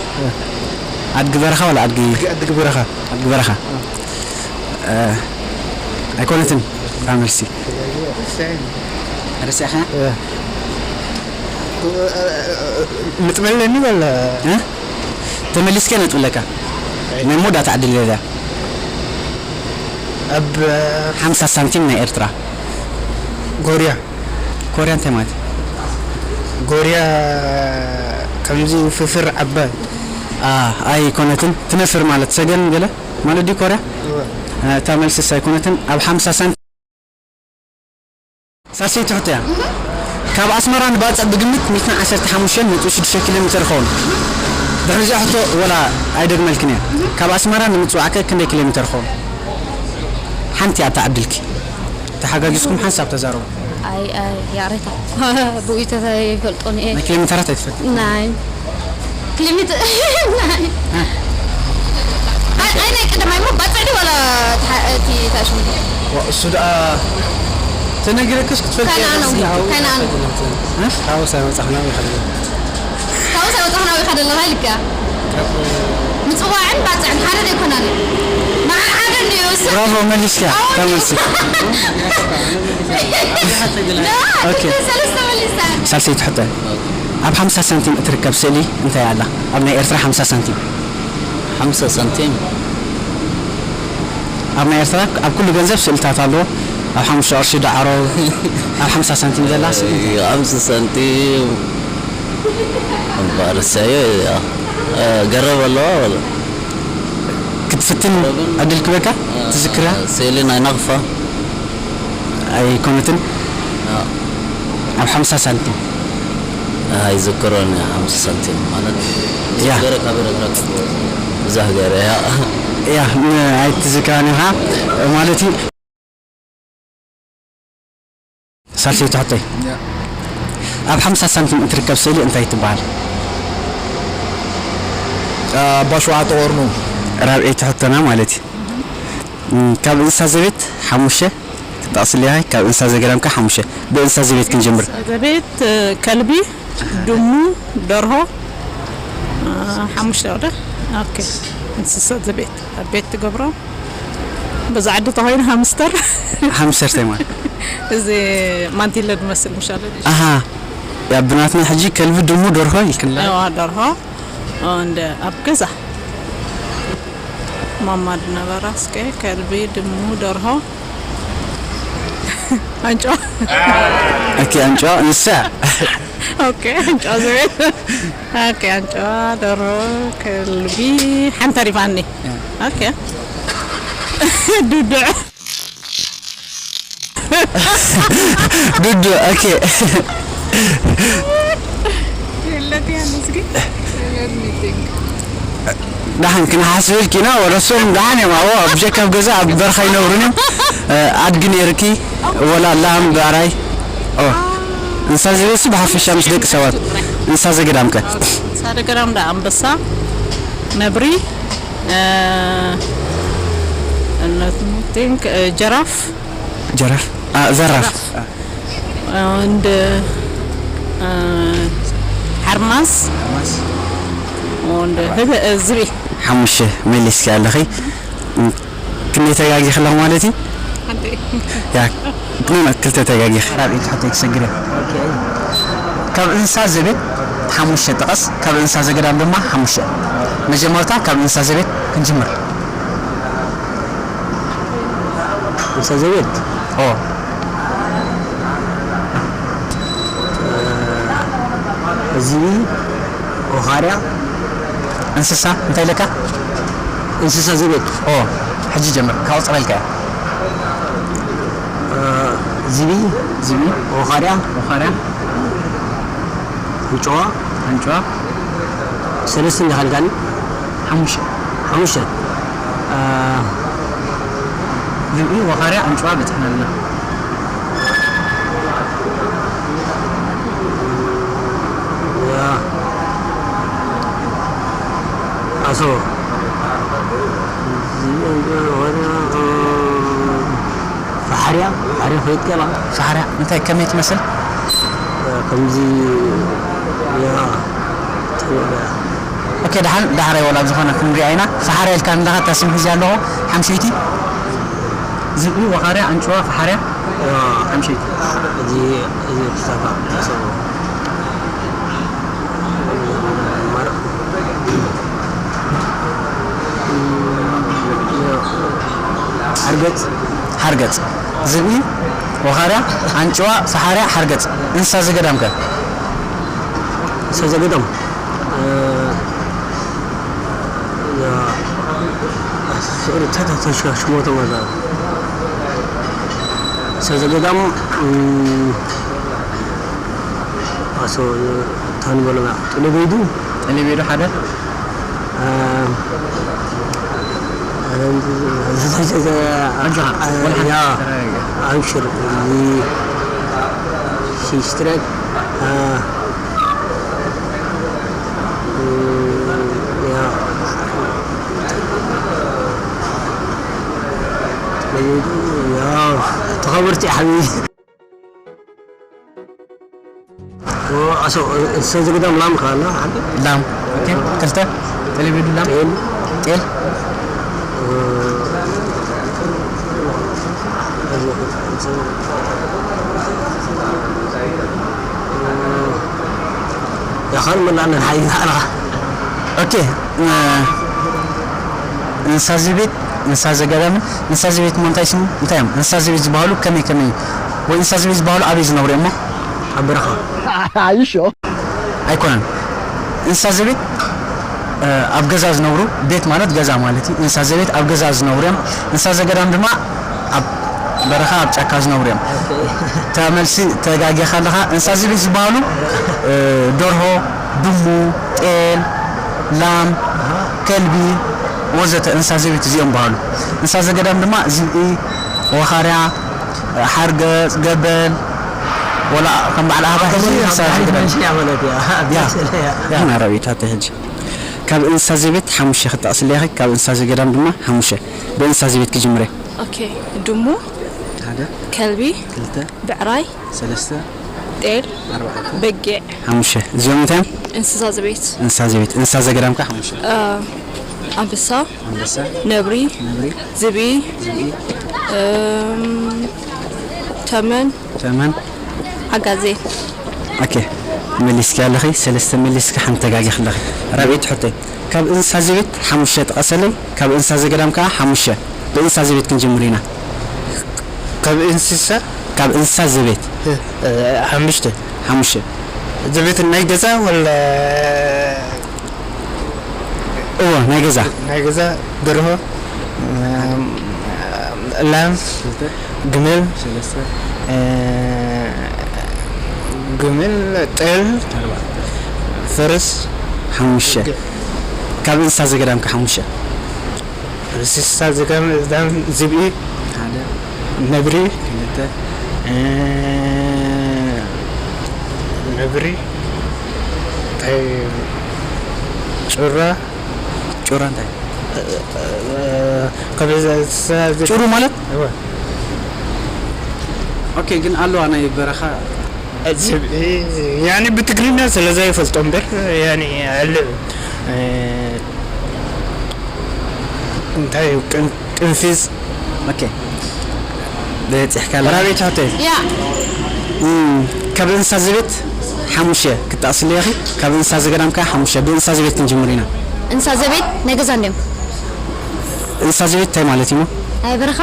ኣድጊ በረኻ ወላ ኣድጊ? ኣድጊ፣ ኣድጊ በረኻ። ኣድጊ በረኻ። እ፣ ኣይኮነትን እታ መልሲ። ረሲዕኻ? እ። ንጥመለኒ ወላ? እ? ተመሊስከ ነጥብለካ። ናይ መወዳእታ ዕድል እያ እዚኣ። ኣብ ሓምሳ ሳንቲም ናይ ኤርትራ። ጎርያ። ኮርያ እንታይ ማለት? ጎርያ ከምዚ ፍፍር ዓባይ። ኣ፣ ኣይኮነትን። ትነፍር ማለት ሰገን ገለ ማለት ድዩ ኮርያ? እወ። እ፣ እታ መልስስ ኣይኮነትን። ኣብ ሓምሳ ሳንቲም ሳልሰይቲ ሕቶ እያ። ካብ ኣስመራ ንባጽዕ ብግምት ሚእትን ዓሰርተ ሓሙሽተን ነጥቢ ሽዱሽተ ኪሎ ሜተር ይኸውን። ድሕሪ እዚኣ ሕቶ ወላ ኣይደግመልክን እየ። ካብ ኣስመራ ንምጽዋዕከ ክንደይ ኪሎ ሜተር ይኸውን? ሓንቲ እያ እታ ዕድልኪ። ተሓጋጊዝኩም ሓንሳብ ተዛረቡ። ኣይ፣ ኣይ፣ ያሬታ። ብኡ ተይፈልጦን እየ። ናይ ኪሎ ሜተራት ኣይትፈልጥን? ናይ ክሊሚት፣ ናይ እ። ኣይ፣ ኣይ፣ ናይ ቀዳማይ እሞ ባጽዕ ድዩ ዋላ ተሓ-፣ እቲ ታሽሙ? ዋ፣ እሱ ደኣ ተነጊረክስ ክትፈልጥ ከነኣኑ፣ እያ። ከነኣኑ። እ? ካብኡ ሳይወጻ ክናብ ይኸደ። ካብኡ ሳይወጻ ክናብ ይኸደ ኣለኻ ኢልካ። ካብ ምጽዋዕን ባጽዕን ሓደ ዘይኮናን። መዓል ሓደ እንድዩ እሱ። ብራቮ፣ መሊስካ፣ ኣዎ፣ ተመልሲ። ዳ፣ ኦኬ። ክልተ ሰለስተ መሊሳ። ሳልሰይቲ ሕቶ። ኣብ ሓምሳ ሳንቲም እትርከብ ስእሊ እንታይ ኣላ? ኣብ ናይ ኤርትራ ሓምሳ ሳንቲም። ሓምሳ ሳንቲም? ኣብ ናይ ኤርትራ ኣብ ኩሉ ገንዘብ ስእልታት ኣለዎ። ኣብ ሓሙሽተ ቅርሺ ዳዕሮ፣ ኣብ ሓምሳ ሳንቲም ዘላ ስእሊ። ሓምሳ ሳንቲም። እምበኣር እሰዮ እያ። እ፣ ገረብ ኣለዋ ወላ? ክትፍትን ዕድል ክበካ? ትዝክራ? ስእሊ ናይ ናቕፋ። ኣይኮነትን? ያ። ኣብ ሓምሳ ሳንቲም። ኣይዝክሮን እየ፣ ሓምሳ ሳንቲም ማለት ያ። ብዙሕ ገይረ ካብ ኤርትራ ቀብዎ። ብዙሕ ገይረ፣ ያ። ያ፣ ን-፣ ኣይትዝክራን ኢኻ ማለት እዩ። ሳልሰይቲ ሕቶይ። ያ። ኣብ ሓምሳ ሳንቲም እትርከብ ስእሊ እንታይ ትበሃል? ኣባ ሸውዓተ ቆርኑ። ራብዐይቲ ሕቶና ማለት እዩ። እም፣ ካብ እንስሳ ዘቤት ሓሙሽተ ክትጠቕስልያ፣ ካብ እንስሳ ዘገዳም ከ ሓሙሽተ። ብእንስሳ ዘቤት ክንጅምር። እንስሳ ዘቤት፣ እ፣ ከልቢ፣ ድሙ፣ ደርሆ፣ እ፣ ሓሙሽተ ወደ። ኦኬ። እንስሳ ዘቤት ኣብ ቤት ትገብሮ። በዛ ዓዲ ተኾይኑ ሃምስተር። ሃምስተር እንታይ ማለት? እዚ ማንቲለ ዝመስል ምሻለ። ኣሃ። ያ ብናትና ሕጂ ከልቢ፣ ድሙ፣ ደርሆ ኢልክና። እዋ፣ ደርሆ። ኦ፣ እንደ ኣብ ገዛ። ማማ ድነበራ እስከ ከልቢ፣ ድሙ፣ ደርሆ። ኣንጭዋ። ኦኬ፣ ኣንጭዋ፣ እንስሳ። ኦኬ፣ ኣንጭዋ ዝብል። ኦኬ፣ ኣንጭዋ፣ ደርሆ፣ ከልቢ፣ ሓንቲ ተሪፋኒ። ያ። ኦኬ። ዱዱዕ። ዱዱ፣ ኦኬ። የለት እያ ንስኪ። Let me think. ደሓን ክንሓስበልኪ ኢና፣ ወረሶም ደሓን እዮም። ኣብኡ ብጀካ ኣብ ገዛ ኣብ በረኻ ይነብሩን እዮም። እ፣ ኣድጊ ነይርኪ፣ ወላ ላም፣ ብዕራይ። ኦ፣ እንስሳ ዘቤትሲ ብሓፈሻ ምስ ደቂ ሰባት። እንስሳ ዘገዳም ከ? እንስሳ ዘገዳም ደኣ ኣንበሳ፣ ነብሪ፣ እ፣ let me think፣ እ፣ ጀራፍ። ጀራፍ? አ፣ ዘራፍ። ጀራፍ። አ። እ፣ እንደ፣ እ፣ ሓርማዝ። ሓርማዝ። ኦ፣ እንደ፣ እ፣ ዝብኢ። ሓሙሽተ መሊስኪ ኣለኺ። ክንደይ ተጋጊኺ ኣለኺ ማለት እዩ? ሓንቲ። ያ፣ ኖ፣ ኖ፣ ክልተ ተጋጊኺ። ራብዐይቲ ሕቶይ ክሰግር እየ። ኦኬ። ካብ እንስሳ ዘቤት ሓሙሽተ ጥቀስ፣ ካብ እንስሳ ዘገዳም ድማ ሓሙሽተ። መጀመርታ ካብ እንስሳ ዘቤት ክንጅምር። እንስሳ ዘቤት? ኦ። ዝብኢ፣ ወኻርያ። እንስሳ እንታይ ኢለካ? እንስሳ ዘቤት። ኦ፣ ሕጂ ጀምር። ካብ ቁጽራ ኢልካ። እ፣ ዝብኢ፣ ዝብኢ። ወኻርያ። ወኻርያ። ኣንጭዋ። ኣንጭዋ። ሰለስተ እንዳሃልካኒ። ሓሙሽተ። ሓሙሽተ። እ፣ ዝብኢ፣ ወኻርያ፣ ኣንጭዋ በጺሕና ኣለና። ያ። ኣሶ። ፈሓርያ፣ ፈሓርያ ፈይጥ ገላ። ሰሓርያ እንታይ ከመይ ትመስል? ከምዚ፣ ያ፣ ትውዳ። ኦኬ፣ ደሓን፣ ዳሕራይ ወላ ዝኾነ ክንሪኣ ኢና። ሰሓርያ ኢልካ ኣለኻ፣ እታ ስም ሒዘ ኣለኹ። ሓምሸይቲ። ዝብኢ፣ ወኻርያ፣ ኣንጭዋ፣ ፈሓርያ። ያ። ሓምሸይቲ። እዚ፣ እዚ ክሳብ፣ ክሳብ። ሓርገጽ። ሓርገጽ። ዝብኢ፣ ወኻርያ፣ ኣንጭዋ፣ ሰሓርያ፣ ሓርገጽ። እንስሳ ዘገዳም ከ? እንስሳ ዘገዳም፣ እ፣ ያ፣ ስእሊ ተታተሽካ ሽሞቶም ኣዛ። እንስሳ ዘገዳም፣ እ፣ ኣሶ፣ ታን በለና። ጥልቤዱ? ጥልቤዱ ሓደ። እ፣ ኣጆኻ፣ ያ፣ ወላ ሓንቲ ተረጋጋ። ኣብሽር፣ እዚ ሲስትረክ፣ እ፣ እ፣ ያ፣ ጥልቤዱ፣ ያ፣ ተኸበርቲ ሓቢቢ። ኦ፣ ኣሶ፣ እንስሳ ዘገዳም ላም ከኣላ፣ ሓደ? ላም። ኦኬ። ክልተ። ቴሌቪዥን ላም። ጤል። ጤል። ኦ፣ ያኻን መላእና ሓይና ኣላ። ኦኬ። እ፣ እንስሳ ዘቤት፣ እንስሳ ዘገዳምን እንስሳ ዘቤት እሞ እንታይ ስሙ? እንታይ እዮም? እንስሳ ዘቤት ዝበሃሉ ከመይ ከመይ? ወይ እንስሳ ዘቤት ዝበሃሉ ኣበይ ዝነብሩ እዮም? ኣብ በረኻ። ኣዩ ሾ? ኣይኮነን። እንስሳ ዘቤት፣ እ፣ ኣብ ገዛ ዝነብሩ፣ ቤት ማለት ገዛ ማለት እዩ። እንስሳ ዘቤት ኣብ ገዛ ዝነብሩ እዮም። እንስሳ ዘገዳም ድማ ኣብ በረኻ፣ ኣብ ጫካ ዝነብሩ እዮም። ኦኬ። እታ መልሲ ተጋጊኻ ኣለኻ። እንስሳ ዘቤት ዝበሃሉ፣ እ፣ ደርሆ፣ ድሙ፣ ጤል፣ ላም፣ ከልቢ ወዘተ እንስሳ ዘቤት እዚኦም በሃሉ። እንስሳ ዘገዳም ድማ ዝብኢ፣ ወኻርያ፣ ሓርገጽ፣ ገበል፣ ወላ ከም በዓል ኣህባይ ሕጂ እንስሳ ዘገዳም። ያ። ያ። ያ። ራቢት፣ ኣተ ሕጂ ካብ እንስሳ ዘቤት ሓሙሽተ ክጠቕስለይ ኢኺ፣ ካብ እንስሳ ዘገዳም ድማ ሓሙሽተ። ብእንስሳ ዘቤት ክጅምር እየ። ኦኬ፣ ድሙ፣ ሓደ፣ ከልቢ፣ ክልተ፣ ብዕራይ፣ ሰለስተ፣ ጤል፣ ኣርባዕተ፣ በጊዕ። ሓሙሽተ። እዚኦም እንታይ እዮም? እንስሳ ዘቤት። እንስሳ ዘቤት። እንስሳ ዘገዳም ከ ሓሙሽተ። እ፣ ኣንበሳ፣ ኣንበሳ፣ ነብሪ፣ ነብሪ፣ ዝብኢ፣ ዝብኢ፣ እም፣ ተመን፣ ተመን። ዓጋዜ። ኦኬ፣ መሊስኪ ኣለኺ፣ ሰለስተ መሊስኪ፣ ሓንቲ ተጋጊኺ ኣለኺ። ራብዐይቲ ሕቶይ፣ ካብ እንስሳ ዘቤት ሓሙሽተ ጥቀሰለይ፣ ካብ እንስሳ ዘገዳም ከኣ ሓሙሽተ። ብእንስሳ ዘቤት ክንጅምር ኢና። ካብ እንስሳ? ካብ እንስሳ ዘቤት። እ፣ እ፣ ሓሙሽተ። ሓሙሽተ። ዘቤት ናይ ገዛ ወላ? እወ፣ ናይ ገዛ። ናይ ገዛ ደርሆ፣ እም፣ ላም፣ ክልተ፣ ግመል፣ ሰለስተ፣ እ፣ ግመል፣ ጤል፣ ኣርባዕተ፣ ፈረስ፣ ሓሙሽተ። በጊዕ። ካብ እንስሳ ዘገዳም ከ ሓሙሽተ? እንስሳ ዘገዳም ዝብኢ፣ ሓደ፣ ነብሪ፣ ክልተ፣ እ፣ ነብሪ፣ እንታይ፣ ጩራ። ጩራ እንታይ? እ፣ እ፣ ካብ እንስሳ ዘ-፣ ጩሩ ማለት? እወ። ኦኬ፣ ግን ኣለዋ ናይ በረኻ ዝብኢ፣ ያኒ ብትግርኛ ስለ ዘይፈልጦ እምበር፣ ያኒ ኣለ፣ እ፣ እንታይ እዩ? ቅን-፣ ቅንፊዝ። ኦኬ። በጺሕካ ኣለኻ። ራብዐይቲ ሕቶይ። ያ። እም፣ ካብ እንስሳ ዘቤት ሓሙሽተ ክትጠቕስለይ ኢኺ፣ ካብ እንስሳ ዘገዳም ከኣ ሓሙሽተ። ብእንስሳ ዘቤት ክንጅምር ኢና። እንስሳ ዘቤት ናይ ገዛ እንድዮም። እንስሳ ዘቤት እንታይ ማለት እዩ? ናይ በረኻ።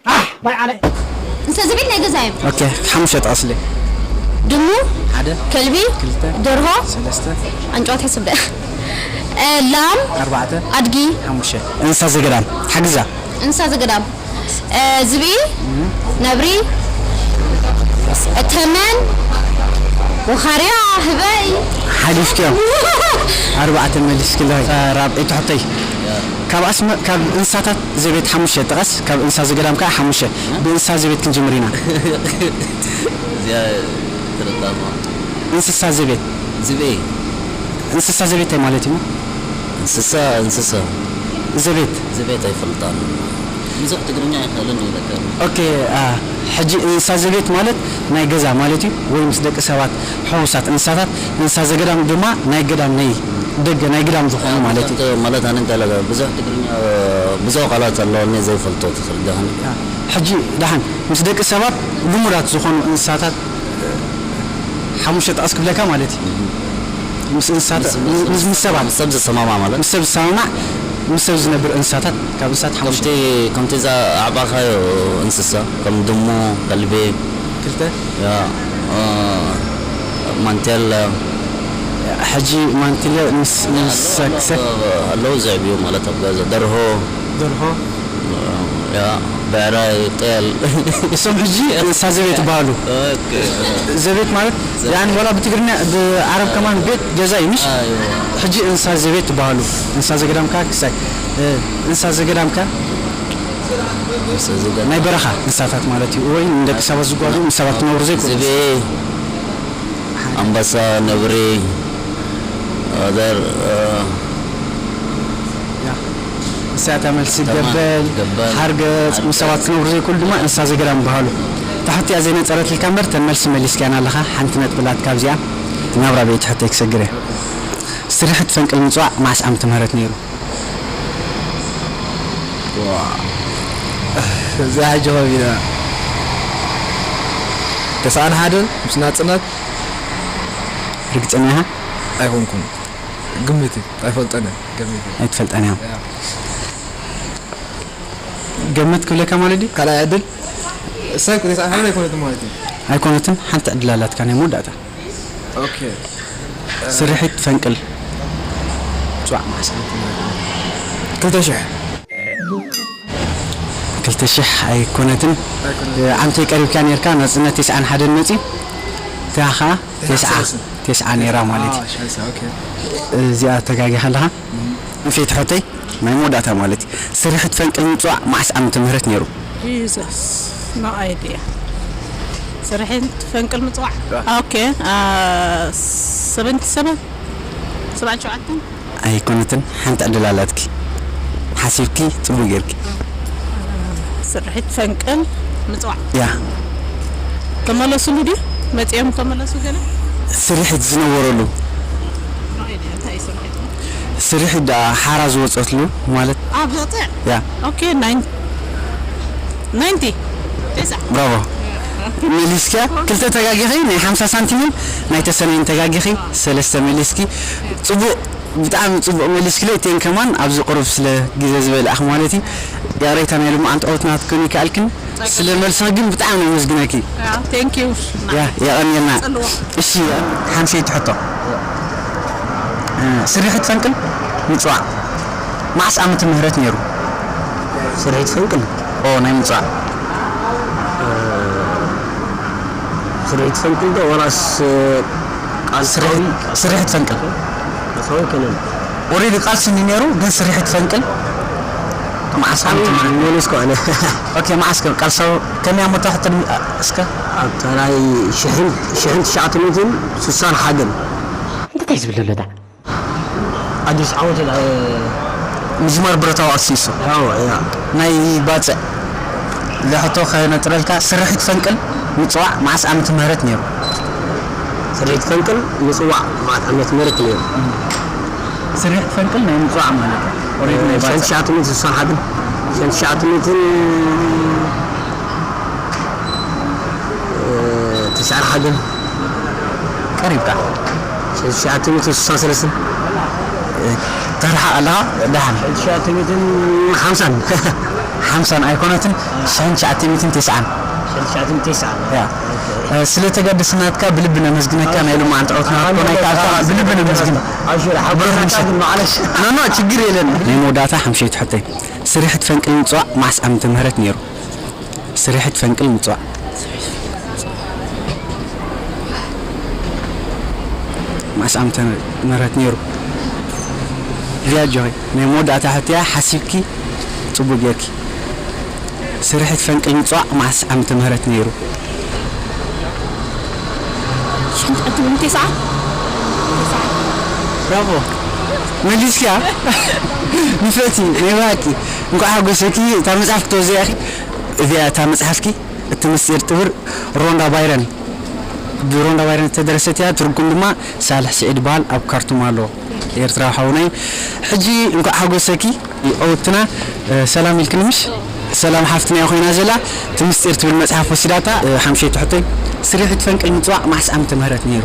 ኣሕ፣ ባይ ዓለ። እንስሳ ዘቤት ናይ ገዛ እዮም። ኦኬ፣ ሓሙሽተ ጠቕስለይ። ድሙ፣ ሓደ፣ ከልቢ፣ ክልተ፣ ደርሆ፣ ሰለስተ፣ ኣንጭዋ ትሕስብ ደ ላም፣ ኣርባዕተ፣ ኣድጊ፣ ሓሙሽተ። እንስሳ ዘገዳም። ሓግዛ። እንስሳ ዘገዳም። ዝብኢ፣ ነብሪ፣ ተመን፣ ወኻርያ፣ ህበይ። ሓሊፍክዮ። ኣርባዕተ መሊስክለይ። ራብዒ ትሕተይ። ካብ ኣስመ ካብ እንስሳታት ዘቤት ሓሙሽተ ጥቀስ። ካብ እንስሳ ዘገዳም ከዓ ሓሙሽተ። ብእንስሳ ዘቤት ክንጅምር ኢና። እዚኣ ትርዳማ እንስሳ ዘቤት። ዝብኢ እንስሳ ዘቤት እንታይ ማለት እዩ? እንስሳ እንስሳ ዘቤት። ዘቤት ኣይፈልጣን። ብዙሕ ትግርኛ ኣይኽእልን እዩ ለካ። ኦኬ። ሕጂ እንስሳ ዘቤት ማለት ናይ ገዛ ማለት እዩ፣ ወይ ምስ ደቂ ሰባት ሕውሳት እንስሳታት። እንስሳ ዘገዳም ድማ ናይ ገዳም፣ ናይ ደገ፣ ናይ ግዳም ዝኾኑ ማለት እዩ። ማለት ኣነ እንታይ ለካ ብዙሕ ትግርኛ ብዙሕ ቃላት ኣለዋኒ ዘይፈልጦ ትኽእል ዳህን ሕጂ ደሓን ምስ ደቂ ሰባት ልሙዳት ዝኾኑ እንስሳታት ሓሙሽተ ጣቕስ ክብለካ ማለት እዩ። ምስ እንስሳት ምስ ምስ ሰባት ሰብ ዝሰማማ ማለት ምስ ሰብ ዝሰማማዕ፣ ምስ ሰብ ዝነብር እንስሳታት። ካብ እንስሳት ሓሙሽተ ከምቲ ከምቲ እዛ ኣዕባኻዮ እንስሳ ከም ድሙ ከልቢ ክልተ ያ እ፣ ማንቴለ ሕጂ ማንቲለ ምስ ምስ ሰክሰ ኣለዉ ዘዕብዩ ማለት ኣብ ገዛ ደርሆ ደርሆ ያ ብዕራይ ጤል እሶም ሕጂ እንስሳ ዘቤት ይበሃሉ። ኦኬ። ዘቤት ማለት ያን ወላ ብትግርኛ ብዓረብ ከማን ቤት ገዛ እዩ ምሽ ኣይዋ። ሕጂ እንስሳ ዘቤት ትበሃሉ። እንስሳ ዘገዳምካ ክሳይ እ፣ እንስሳ ዘገዳምካ እንስሳ ዘገዳም። ናይ በረኻ እንስሳታት ማለት እዩ። ወይ ንደቂ ሰባት ዝጓዙ ምስ ሰባት ክነብሩ ዘይክእሉ ዝብኢ ኣንበሳ ነብሪ ኣደር እ፣ ያ። እሳታ መልሲ ተማን፣ ገበል ገበል፣ ሓርገፅ ምስ ሰባት ክነብሩ ዘይክእሉ ድማ እንስሳ ዘገዳም ይበሃሉ። ታሕቲ እያ ዘይነፀረትልካ እምበር ተን መልሲ መሊስካያን ኣለኻ። ሓንቲ ነጥቢ ላትካ ኣብዚኣ ናብ ራብዒ ትሕተይ ክሰግር እየ። ስርሒት ፈንቅል ምፅዋዕ መዓስ ዓመተ ምህረት ነይሩ? እዛ ሕጂ ከቢዳ ተስዓን ሓደን ምስ ናፅነት ርግፀኛ ኢኻ? ኣይኮንኩን ግምት እዩ ኣይፈልጠን እየ ገሚት እየ ኣይትፈልጠን እያ። ያ። ገምት ክብለካ ማለት ድዩ? ካልኣይ ዕድል እሳይ ተስዓን ሓደን ኣይኮነትን ማለት እዩ ኣይኮነትን። ሓንቲ ዕድል ኣላትካ ናይ መወዳእታ። ኦኬ ስርሒት ፈንቅል ምፅዋዕ መዓስ ዓመተ ምህረት? ክልተ ሽሕ ክልተ ሽሕ ኣይኮነትን። ዓመተይ ቀሪብካ ነርካ። ናፅነት ተስዓን ሓደን መፂ። እታ ኸዓ ተስዓ ተስዓ ነይራ ማለት እዩ። ሻንሳ ኦኬ እዚኣ ተጋጊኻ ኣለኻ። ንፈይቲ ሕቶይ ናይ መወዳእታ ማለት እዩ። ስርሒት ፈንቅል ምፅዋዕ መዓስ ዓመተ ምህረት ነይሩ? Jesus, no idea. ስርሒት ፈንቅል ምፅዋዕ ኦኬ ሰቨንቲ ሰቨን ሰብዓን ሸውዓተን ኣይኮነትን። ሓንቲ ዕድል ኣላትኪ። ሓሲብኪ ፅቡቅ ጌርኪ። ስርሒት ፈንቅል ምፅዋዕ ያ ተመለሱሉ ድዩ መፂኦም ተመለሱ ገለ ስርሒት ዝነበረሉ እንታይ እዩ ስርሒት ስርሒት ደኣ ሓራ ዝወፀትሉ ማለት ኣብ ዘፅዕ ያ ኦኬ ናይን ናይንቲ ተስዓ ብራቮ መሊስኪያ ክልተ ተጋጊኺ ናይ ሓምሳ ሳንቲምን ናይ ተሰነይን ተጋጊኺ ሰለስተ መሊስኪ ፅቡቅ ብጣዕሚ ፅቡቅ መሊስክለ እተን ከማን ኣብዚ ቁሩብ ስለ ግዜ ዝበልኣኽ ማለት እዩ ይቕሬታ ናይ ልምዓንቲ ኦት ናትክን ይከኣልክን ስለ መልስኺ ግን ብጣዕሚ ነመስግነኪ thank you ያ የቐንየልና ፅልዋ እሺ ሓምሸይቲ ሕቶ ስርሒት ፈንቅል ምፅዋዕ መዓስ ዓመተ ምህረት ነይሩ ስርሒት ፈንቅል ኦ ናይ ምፅዋዕ ስርሒት ፈንቅል ዶ ወላስ ቃልሳዊ ስርሒት ፈንቅል ቃልሳዊ ከነን ኦሬዲ ቃልሲ ነይሩ ግን ስርሒት ፈንቅል መዓስ ዓመተ ምህረት መለስኩ ኣነ ኦኬ መዓስ ከም ቃልሳዊ ከመይ ኣመታ ክትል እስከ ኣብታ ናይ ሽሕን ሽሕን ትሽዓተ ሚእትን ስሳን ሓደን እንታይ ዝብል ዘሎ ዳ ኣዲስ ዓወት ምጅማር ብረታዊ ኣሲሱ ያው ያ ናይ ባፅዕ ዝሕቶ ከነጥረልካ ስርሒት ፈንቅል ምፅዋዕ መዓስ ዓመተ ምህረት ነይሩ ስርሒት ፈንቅል ምፅዋዕ መዓት ዓመት ምህረት ነይሩ ስርሒት ፈንቅል ናይ ምፅዋዕ ማለት እዩ ኦሬዲ ናይ ባፅዕ ሸንትሽዓተ ሚእትን ስሳን ሓደን ሸንትሽዓተ ሚእትን ተስዓን ሓደን ቀሪብካ ሸንትሽዓተ ሚእትን ስሳን ሰለስተን ተርሓ ኣለኻ ደሓን ሸንትሽዓተ ሚእትን ሓምሳን ሓምሳን ኣይኮነትን ሸንትሽዓተ ሚእትን ተስዓን ሸንትሽዓተ ሚእትን ተስዓን ያ ስለ ተጋድስናትካ ብልቢ ነመስግነካ። ናይ ሎማዓንቲ ዕወትና ክትኮን ኣይከኣልካን። ብልቢ ነመስግን። ብሩኽ ምሸት። ኖ፣ ኖ፣ ችግር የለን። ናይ መወዳእታ ሓምሸይቲ ሕቶይ፣ ስርሒት ፈንቅል ምጽዋዕ መዓስ ዓመተ ምህረት ነይሩ? ስርሒት ፈንቅል ምጽዋዕ መዓስ ዓመተ ምህረት ነይሩ? እዚኣ ኣጆኺ፣ ናይ መወዳእታ ሕቶያ፣ ሓሲብኪ ጽቡቕ ጌርኪ። ስርሒት ፈንቅል ምጽዋዕ መዓስ ዓመተ ምህረት ነይሩ? ሽሕን ትሽዓተ ሚእትን ተስዓን። ብራቮ። መሊስኪያ። ንፍዕቲ፣ ናይ ብሓቂ። እንኳዕ ሓጎሰኪ። እታ መጽሓፍ ክትወስድያ ኢኺ። እዚኣ እታ መጽሓፍኪ፣ እቲ ምስጢር ጥብር፣ ሮንዳ ባይረን። ብሮንዳ ባይረን ዝተደረሰት እያ። ትርጉም ድማ ሳልሕ ስዒድ በሃል ኣብ ካርቱም ኣሎ። ኤርትራዊ ሓውናይ፣ ሕጂ እንኳዕ ሓጎሰኪ። ዕውትና፣ እ፣ ሰላም ኢልክኒ ምሽ? ሰላም ሓፍትና እያ ኮይና ዘላ። እቲ ምስጢር ትብል መጽሓፍ ወሲዳታ። እ፣ ሓምሸይቲ ሕቶይ፣ ስርሒት ፈንቅል ምጽዋዕ መዓስ ዓመተ ምህረት ነይሩ?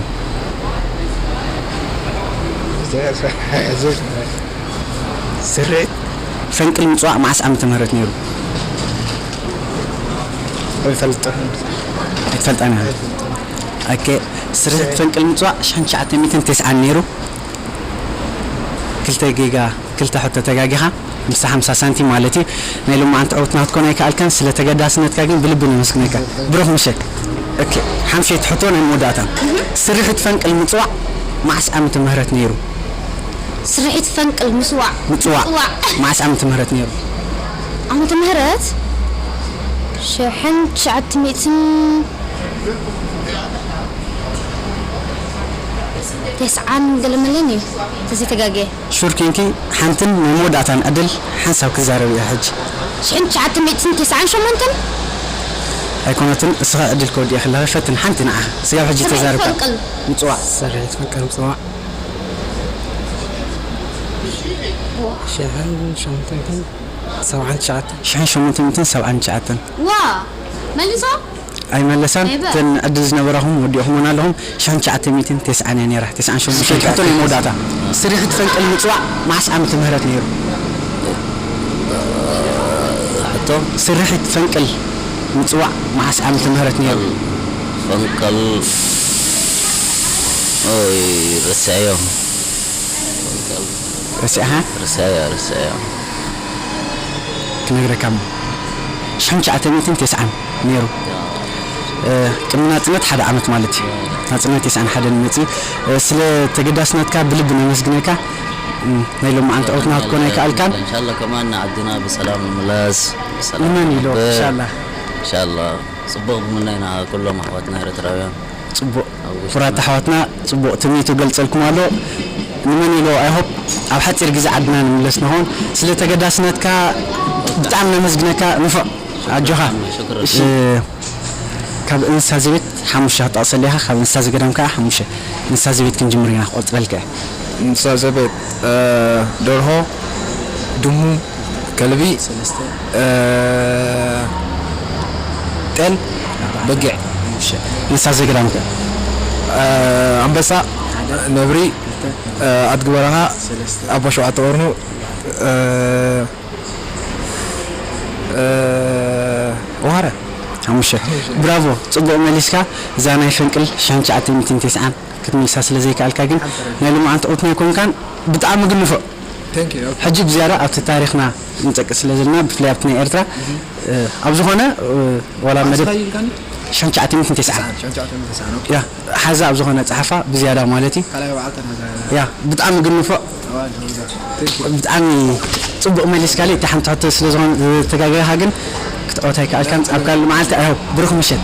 ስርሒት ፈንቅል ምጽዋዕ መዓስ ዓመተ ምህረት ነይሩ? ኣይፈልጥን። ኣይትፈልጣን ኢኻ? ኦኬ፣ ስርሒት ፈንቅል ምጽዋዕ ሽሕን ትሽዓተ ሚእትን ተስዓን ነይሩ። ክልተ ጌጋ፣ ክልተ ሕቶ ተጋጊኻ፣ ሓምሳ ሓምሳ ሳንቲም ማለት እዩ። ናይ ሎማዓንቲ ዕውትና ክትኮን ኣይከኣልካን፣ ስለ ተገዳስነትካ ግን ብልቢ ነመስግነካ። ብሩኽ ምሸት። ኦኬ፣ ሓምሸይቲ ሕቶ ናይ መወዳእታ። ስርሒት ፈንቅል ምጽዋዕ መዓስ ዓመተ ምህረት ነይሩ? ስርሒት ፈንቅል ምጽዋዕ። ምጽዋዕ። ምጽዋዕ። መዓስ ዓመተ ምህረት ነይሩ? ዓመተ ምህረት ሽሕን ትሽዓተ ሚእትን ተስዓን ገለ መለን እዩ፣ ተዘይተጋግየ። ሹር ኬንኪ፣ ሓንትን ናይ መወዳእታን ዕድል ሓንሳብ ክዛረብ እየ ሕጂ። ሽሕን ትሽዓተ ሚእትን ተስዓን ሸሞንተን? ኣይኮነትን፣ እስኻ ዕድል ከወዲእያ ከለኻ ፈትን ሓንቲ ንዓኻ። ስጋብ ሕጂ ስርሒት ተዛረብካ። ፈንቅል። ምጽዋዕ። ስርሒት ፈንቅል ምጽዋዕ። ሽሕን ሸሞንተን ሰብዓን ትሽዓተን። ሽሕን ሸሞንተ ሚእትን ሰብዓን ትሽዓተን። ዋ! መሊሶ? ኣይመለሳን። ኣይበ- እተን ዕድል ዝነበራኹም ወዲእኹመን ኣለኹም። ሽሕን ትሽዓተ ሚእትን ተስዓን እያ ነይራ። ተስዓን ሸሞንተን። ሽሕን ትሽዓተ ሚእትን መወዳእታ። ስርሒት ፈንቅል ምጽዋዕ መዓስ ዓመተ ምህረት ነይሩ? ሕቶ? ስርሒት ፈንቅል ምጽዋዕ መዓስ ዓመተ ምህረት ነይሩ? ፈንቅል፣ ኦይ፣ ረሲዐዮ። ፈንቅል። ረሲዕኻ? ረሲዐዮ፣ ረሲዐዮ። ክነግረካ እሞ። ሽሕን ትሽዓተ ሚእትን ተስዓን ነይሩ። እ፣ ቅድሚ ናጽነት ሓደ ዓመት ማለት እዩ። ናጽነት ተስዓን ሓደን መጺኡ። እ፣ ስለ ተገዳስነትካ ብልቢ ነመስግነካ። እ፣ ናይ ሎማዓንቲ ዕውትና ክትኮን ኣይከኣልካን። ኢንሻላህ ከማን ንዓድና ብሰላም ንምለስ፣ ብሰላም ንመን ኢሎ? ንነብር። ኢንሻላህ። ኢንሻላህ። ጽቡቕ ብምናይ ንዓ ኩሎም ኣሕዋትና ኤርትራውያን። ጽቡቕ። ኣብ ውሽጥና። ኩራት ኣሕዋትና ጽቡቕ ትምኒቱ ገልጸልኩም ኣሎ። ንመን ኢሎ? I hope ኣብ ሓጺር ግዜ ዓድና ንምለስ ንኸውን። ስለ ተገዳስነትካ ብጣዕሚ ነመስግነካ። ንፉዕ። ኣጆኻ። ሽክራን። እሺ፣ ካብ እንስሳ ዘቤት ሓሙሽተ ክትጠቕሰለይ ኢኻ፣ ካብ እንስሳ ዘገዳም ከኣ ሓሙሽተ። እንስሳ ዘቤት ክንጅምር ኢና፣ ክቆጽረልካ እየ። እንስሳ ዘቤት፣ እ፣ ደርሆ፣ ድሙ፣ ከልቢ፣ እ፣ ጤል፣ በጊዕ። እንስሳ ዘገዳም ከ? እ፣ ኣንበሳ፣ ነብሪ፣ እ፣ ኣድጊ በረኻ፣ ኣቦ ሸውዓተ ቀርኑ፣ እ፣ እ፣ ዋረ። ሓሙሽተ። ብራቮ፣ ጽቡቕ መሊስካ። እዛ ናይ ፈንቅል ሽሕን ትሽዓተ ሚእትን ተስዓን ክትምልሳ ስለ ዘይከኣልካ ግን ናይ ሎማዓንቲ ዕውትና ኣይኮንካን። ብጣዕሚ ግን ንፉዕ። Thank you። ሕጂ ብዝያዳ ኣብቲ ታሪኽና ንጠቅስ ስለ ዘለና፣ ብፍላይ ኣብቲ ናይ ኤርትራ፣ እ፣ ኣብ ዝኾነ፣ እ፣ ዋላ መደብ ሽሕን ትሽዓተ ሚእትን ተስዓን። ያ፣ ሓዛ ኣብ ዝኾነ ጸሓፋ ብዝያዳ ማለት እዩ። ካልኣይ በዓልታ ናዛ። ያ፣ ብጣዕሚ ግን ንፉዕ። ኣዋጅ፣ ኣዋጅ። Thank you። ብጣዕሚ ጽቡቕ መሊስካለይ። እቲ ሓንቲ ሕቶ ስለ ዝኾነ ዝተጋገኻ ግን ክትዕወት ኣይከኣልካን። ኣብ ካልእ መዓልቲ፣ I hope። ብሩኽ ምሸት።